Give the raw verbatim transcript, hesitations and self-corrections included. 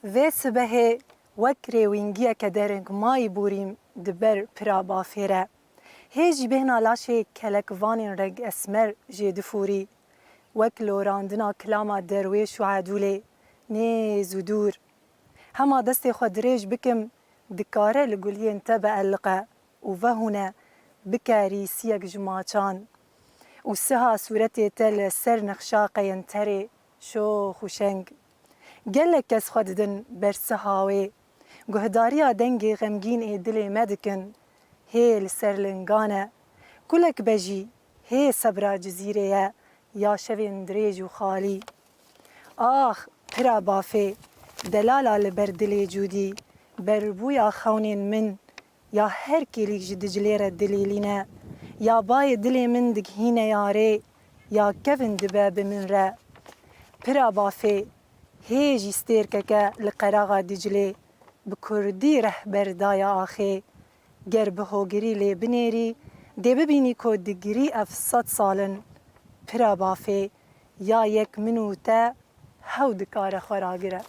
Vê sibehê wek rêwîngiyeke dereng mayî borîm di ber pira bafê re. Hê jî bêhna laşê kelekvanên reng esmer jê difûrî. Wek lorandina kilama derwêş û edûlê, nêz û dûr. Hema destê xwe dirêj bikim, dikare li guliyên te bieliqe û vehûne bike rîsiyek ji maçan. Û siha sûretê te li ser nexşa qeyenterê şox û şeng. Gelek kes xwe didin ber siha wê. Guhdariya dengê xemgîn ê dilê me dikin. Hê li ser lingan e. Kulek be jî hê sebra cizîrê ye ya şevên dirêj û xalî. Ax, pira bafê, delala li ber dilê cûdî, berbûya xewnên min, ya her kêlîk ji Diclê re dilîlîne, ya bayê dilê min digihîne yarê, ya kevin dibe bi min re. Pira bafê, hê jî stêrkeke li qeraxa Diclê bi kurdî rehber daye axê. Ger bi hogirî lê binêrî, dê bibînî ku digirî ev sed sal in. Pira bafê, ya yek min û te hew dikare xwe ragire.